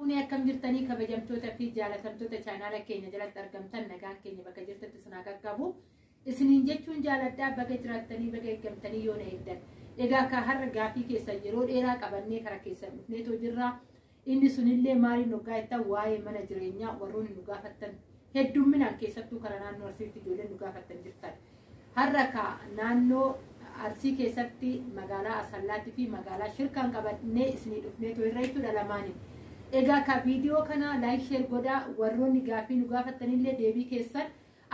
Kuni akkam jirtanii kabajamtoota fi jaalatamtoota chaanaala keenya jalatti argamtan nagaan keenya bakka jirtanitti isin haa qaqqabu. Isiniin jechuun jaaladhaa baga jiraattanii baga eeggamtanii yoo na eegdan. Egaa akka har'a gaafii keessan yeroo dheeraa qabannee kara keessan dhufneetoo jirra. Inni sunillee maaliin nu jettan waa'ee mana jireenyaa warroonni nu gaafattan heddumminaan keessattuu kara naannoo Arsiitti ijoolleen nu gaafattan jirtan. Har'a ka naannoo Arsii keessatti magaalaa Asallaatti fi magaalaa Shirkaan qabannee isinii dhufneetoo irra jechuudha lamaaniin. Egaa ka viidiyoo kana like share godhaa warroonni gaafii nu gaafattanillee deebii keessan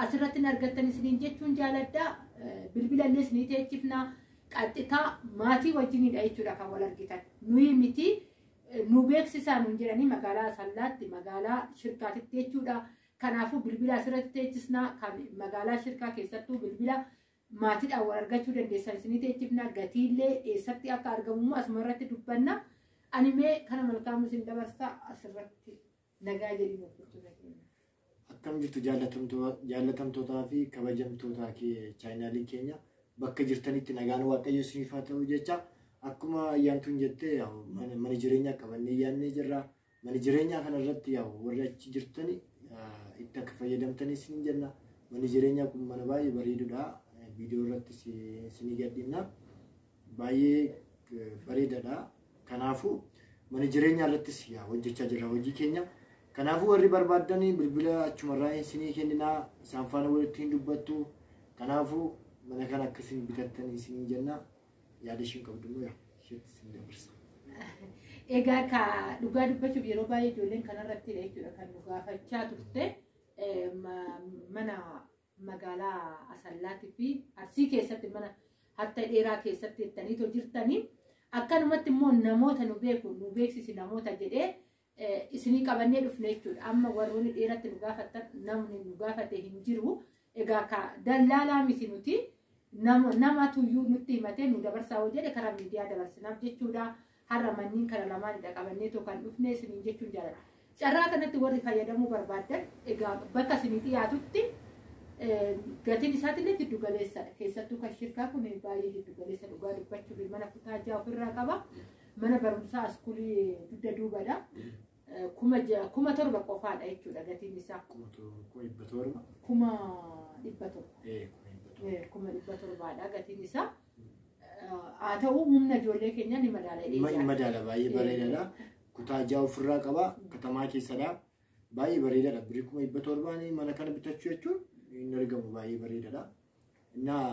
asirratti hin argattan isiniin jechuun jaaladha. Bilbilallee isinii teechifna qaxxitaa maatii wajjinidha jechuudha kan wal argitan. Nuyi miti nu beeksisaa nuun jedhanii magaalaa Asallaatti magaalaa Shirkaatitti jechuudha. Kanaafuu bilbila asirratti teechisnaa kan magaalaa Shirkaa keessattuu bilbila maatiidhaan wal argachuu dandeessan isinii teechifna gatiillee eessatti akka argamu asuma irratti dubbanna. Ani mee kana malkaamuu isin dabarsa asirratti nagaa jedhii hordoftoota keenya. Akkam jirtu jaallatamtootaa fi kabajamtoota chaayinaalii keenya bakka jirtanitti nagaan Waaqayyo isiniif haa ta'u jecha akkuma ayyaantuun jettee mana jireenyaa qabannee yaannee jirra. Mana jireenyaa kanarratti warri achi jirtani itti akka fayyadamtanii isin jenna. Manni jireenyaa kun mana baay'ee bareedudha. Viidiyoo irratti isinii gadhiifna. Baay'ee bareedaadha. Kanaafuu mana jireenyaa irrattis hojjechaa jirra hojii keenya. Kanaafuu warri barbaaddan bilbila achumarraa isinii kenninaa isaan faana walitti hin dubbattu. Kanaafuu mana kana akkasiin bitattanii isinii jenna. Yaada ishiin qabdu immoo isheetti isin dabarsa. Egaa ka dhugaa dubbachuuf yeroo baay'ee ijoolleen kanarrattidha jechuudha kan nu gaafachaa turte mana magaalaa Asallaatii fi Arsii keessatti mana hatta dheeraa keessatti jettaniitoo jirtanii. Akkanumatti immoo namoota nu beeku nu beeksisi namoota jedhee isinii qabannee dhufne jechuudha. Amma warroonni dheeratti nu gaafattan namni nu gaafate hin jiru. Egaa ka dallaalaa miti nuti namatuyyuu nutti himatee nu dabarsaa hoo jedhe karaa miidiyaa dabarsinaaf jechuudha. Har'a manniin kana lamaanidha qabanneetoo kan dhufne isiniin jechuun jaaladha. Carraa kanatti warri fayyadamuu barbaaddan egaa bakka isinii dhiyaatutti gatiin isaatillee giddu galeessadha. Keessattuu kan Shirkaa kun baay'ee giddu galeessa dhugaa dubbachuuf mana kutaa ja'a ofirraa qaba. Mana barumsaa askuulii dugda duubadha. 7,000 qofaadha jechuudha gatiin isaa. 700,000. 700,000. 700,000 gatiin isaa. Haa ta'u humna ijoollee keenyaa ni madaala. Ni madaala baay'ee bareedaadha. Kutaa ja'a ofirraa qaba. Katamaa keessadha. Baay'ee bareedaadha. Birrii 700,000 mana kana bitachuu jechuun hin argamu baay'ee bareedaadha. Innaa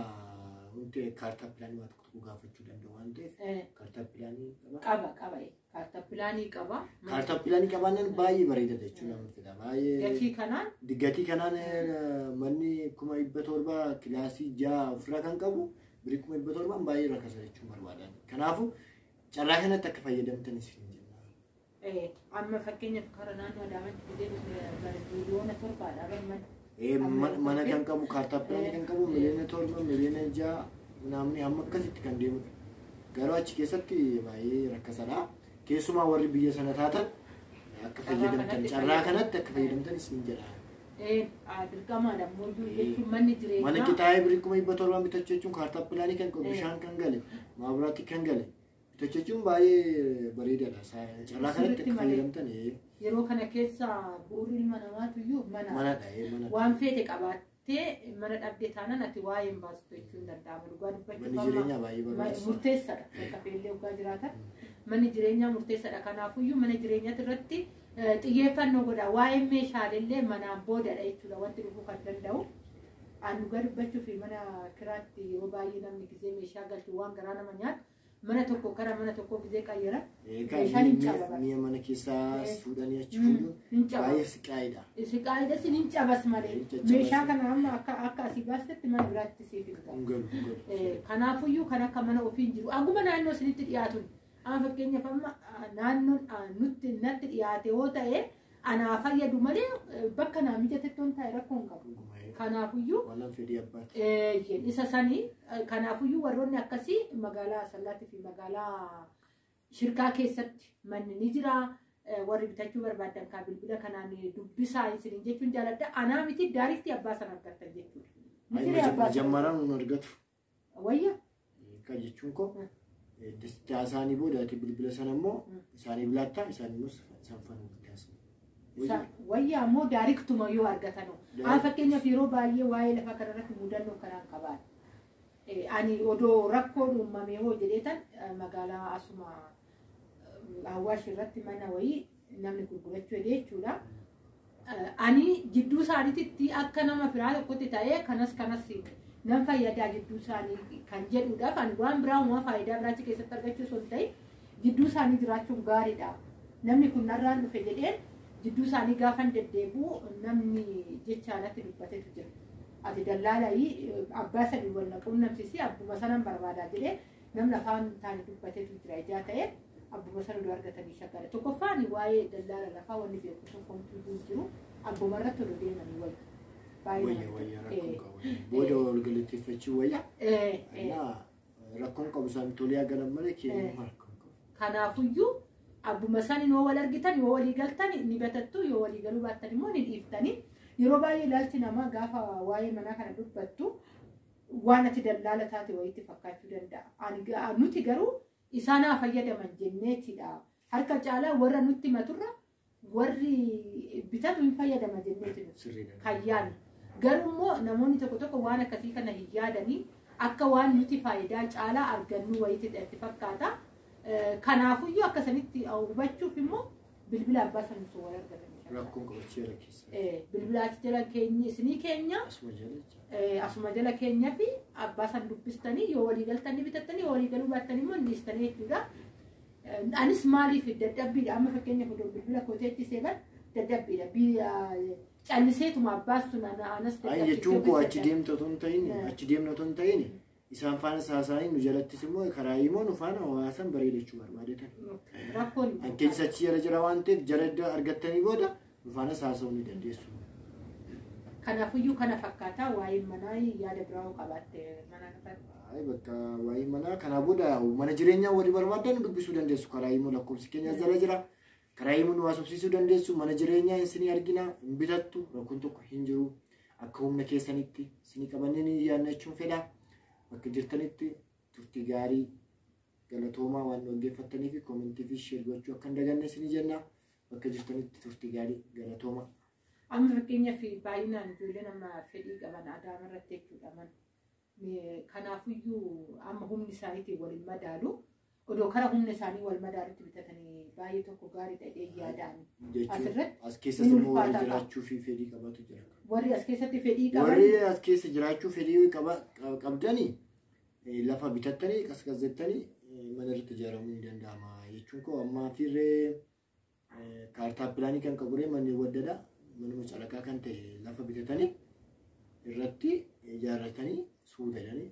wanti kaartaa pilaanii waan tokko tokko gaafachuu danda'u waan ta'eef kaartaa pilaanii qaba. Qaba qaba kaartaa pilaanii qaba. Kaartaa pilaanii qabaannaan baay'ee bareedaadha jechuudha namni fedha. Baay'ee gatii kanaan. Gatii kanaan manni 700,000 kilaasii 6 ofirraa kan qabu birrii 700,000 baay'ee rakkasa jechuun barbaadan. Kanaafuu carraa kanatti akka fayyadamtan isin jenna. Amma fakkeenyaaf karaa naannoo Adaamaatti gisee 7 miliyoona barman. Mana kan qabu kaartaa pilaanii kan qabu 7 miliyoona 6 miliyoona namni hamma akkasitti kan deemudha. Garuu achi keessatti baay'ee rakkasadha. Keessumaa warri biyya sana taatan akka fayyadamtan carraa kanatti akka fayyadamtan isin jedha. Dirqamaadha ammoo jechuun manni jireenyaa. Mana qixaa'ee birrii 700,000 bitachuu jechuun kaartaa pilaanii kan qabu bishaan kan gale maabiraatii kan gale bitachuu jechuun baay'ee bareedaadha. Carraa kanatti akka fayyadamtan. Yeroo kana keessa bu'uurri ilma namaatu iyyuu mana. Manadha. Mana. Waan feete qabaattee mana dhabde taanaan ati waa'ee hin baastu jechuun danda'ama. Dhugaa dubbachuuf Manni jireenyaa baay'ee barbaachisaadha. Murteessaadha. Bakka feellee dhugaa jiraatan. Manni jireenyaa murteessaadha. Kanaafuyyuu mana jireenyaatti irratti xiyyeeffannoo godha. Waa'een meeshaaleellee manaan boodadha jechuudha wanti dhufuu kan danda'u. An dhugaa dubbachuuf mana kiraatti yeroo baay'ee namni gisee meeshaa galchu waan garaa nama nyaatu mana tokko gara mana tokkoo gisee qayyaran meeshaan hin caba. Mi'a mana keessaa fuudhanii achi fuudhuun baay'ee siqaayidha. Siqaayidha sin hin cabas malee meeshaa kana amma akka asii baastetti mana biraatti siif hin galu. Kanaafuyyuu kan akka mana ofii hin jiru. Aguma naannoo isinitti dhiyaatuun amma fakkeenyaaf amma naannoon nutti natti dhiyaate yoo ta'e anaa fayyadu malee bakka naa mijatetti waan ta'e rakkoo hin qabu. Kanaafuyyuu isa sanii kanaafuyyuu warroonni akkasii magaalaa Asallaatii fi magaalaa Shirkaa keessatti manni ni jira. Warri bitachuu barbaadan kan bilbila kanaan dubbisaa isiniin jechuun jaaladha. Anaa miti daariftii abbaa sana argattan jechuudha. Majammaraan nun argatu. Wayya. Kan jechuun koo isaanii booda ati bilbila sana immoo isaanii bilaattaa isaan immoo isaan faana walitti. Wayyaa immoo daariktuma yoo argatanu. Haa fakkeenyaaf yeroo baay'ee waa'ee lafa kanarratti mudannoo kanaan qabaan. Ani odoo rakkoon uumamee hoo jedheetan magaalaa asuma Awwaash irratti mana wayii namni gurgurachuu jedhee jechuudha. Ani jidduu isaaniitti akka nama firaa tokkotti ta'ee kanas nan fayyadaa jidduu isaanii kan jedhuudhaaf ani waan biraa uumaa faayidaa biraachi keessatti argachuu osoo hin ta'in jidduu isaanii jiraachuun gaariidha. Namni kun narraan dhufe jedheen jidduu isaanii gaafan deddeebi'u namni jecha natti dubbatetu jira. Ati dallaalaa abbaa sadii wal na quunnamsiisi abbuma sanan barbaadaa jedhee namni afaan taane dubbatetu jira ijaa ta'e abbuma sana oduu argatanii shaggaadha. Tokkoffaan waa'ee dallaala lafaa wanni beeku tokko hin jiru abbuma irratti oduu deemanii wayya. Wayya wayya rakkoon qabu. Booda wal galateeffachuu wayya. Rakkoon qabu isaan tolee galan malee keenya rakkoon qabu. Kanaafuyyuu abbuma sani yoo wal argitan yoo walii galtan ni batattu yoo walii galuu baattan immoo ni dhiiftani. Yeroo baay'ee ilaalchi namaa gaafa waa'ee manaa kana dubbattu waan ati dallaala taate wayiitti fakkaachuu danda'a. Nuti garuu isaanaa fayyadaman jenneetidha. Harka caalaa warra nutti maturra warri bitatu hin fayyadama jenneeti nuti kan yaadnu. Garuu immoo namoonni tokko tokko waan akkasii kana hin yaadanii akka waan nuti faayidaa caalaa argannu wayiitti itti fakkaata. Kanaafuyyuu akkasanitti hubachuuf immoo bilbila abbaa sana osoo wal argatan. Rakkoon qabachuu jala keessa. Bilbila achi jala keenya isinii keenya asuma jala keenya fi abbaa san dubbistanii yoo walii galtanii bitattanii yoo walii galuu baattanii immoo dhiistanii jechuudha. Anis maaliif dadhabbiidha amma fakkeenyaaf odoo bilbila kooteetti seeban dadhabbiidha. Calliseetuma abbaas sun anas dadhabbiidha. Jechuun koo achi deemtu otoo hin ta'in achi deemnu otoo hin ta'in isaan faana saasaanii nu jalattis immoo karaa immoo nu faana hawaasan bareedachuu barbaadetan. Rakkoon Ankeensa achi jala jira waan ta'eef jala iddoo argattanii booda nu faana saasa'uu ni dandeessu. Kanaafuyyuu kana fakkaataa waa'ee manaa yaada biraa qabaatte mana kanatti. Bakka waa'ee manaa kanaa booda mana jireenyaa walii barbaadan dubbisuu dandeessu karaa immoo lakkoofsi keenya jala jira. Karaa immoo nu haasofsiisuu dandeessu mana jireenyaa isinii argina hin bitattu rakkoon tokko hin jiru akka humna keessanitti isinii qabannee ni yaadnachuun fedha. Bakka jirtanitti turtii gaarii galatoomaa waan dhaggeeffattanii fi koomentii fi sheer gochuu akka hin daganne isinii jenna. Bakka jirtanitti turtii gaarii galatoomaa. Amma fakkeenyaaf baay'inaan ijoolleen amma fedhii qaban Adaama irratti jechuudha mana. Kanaafuyyuu amma humni isaaniitiin wal hin madaalu. Odoo karaa humna isaanii wal madaalutti bitatanii baay'ee tokko gaarii ta'ee yaadaan. Asirratti as keessatti immoo warri jiraachuu fi fedhii qabatu jira. Warri as keessatti fedhii qaban. Warri as keessa jiraachuu fedhii qabdanii lafa bitattanii qasqasjettanii mana irratti ijaaramuu ni danda'ama. Jechuun koo ammaa fiirree kaartaa pilaanii kan qaburee manni waddada manuma calaqaa kan ta'e lafa bitatanii irratti ijaarratanii suutadhanii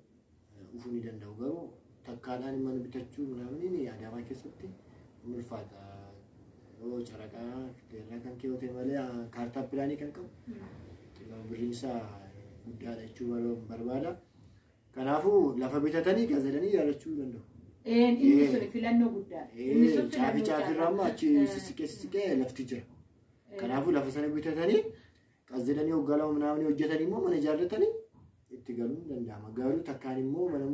dhufuu ni danda'u. Garuu takkaadhaan mana bitachuu namni Adaamaa keessatti ni ulfaata. Yoo caraqaa irraa kan kee ta'e malee kaartaa pilaanii kan qabu birriin isaa guddaadha jechuu barbaada. Kanaafuu lafa bitatanii gazetanii ijaarrachuu danda'u. Inni sun filannoo guddaadha. Inni sun Caafi caafirraa ammoo achi sissiqee sissiqee lafti jira. Kanaafuu lafa sana bitatanii qazzidanii hoggaa lama namni hojjetanii immoo mana ijaarratanii itti galuun danda'ama. Garuu takkaan immoo mana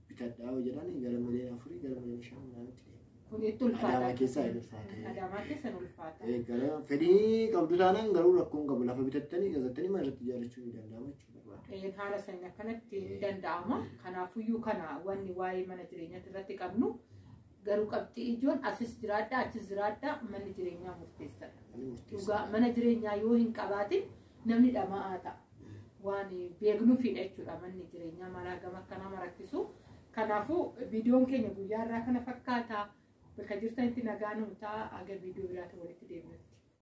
bitadhaa jedhan gara 4,000,000 gara 5,000,000 naannootti deema. Kun itti ulfaata. Adaamaa keessaa hin ulfaata. Adaamaa keessa hin ulfaata. Gara fedhii qabdu taanaan garuu rakkoon qabu lafa bitattanii gazattanii mana irratti ijaarrachuu ni danda'ama jechuudha. Haala saniin akkanatti ni danda'ama. Kanaafuyyuu kana wanni waa'ee mana jireenyaatti irratti qabnu garuu qabxii ijoon asis jiraadhaa achis jiraadhaa manni jireenyaa murteessaadha. Dhugaa mana jireenyaa yoo hin qabaatin namni dhama'aa ta'a. Waan beeknuufidha jechuudha manni jireenyaa maraa gama akkanaa marakkisu. Kanaafuu viidiyoon keenya guyyaa irraa kana fakkaata. Bakka jirtanitti nagaa nuu ta'a. Aga viidiyoo biraatti walitti deebinutti.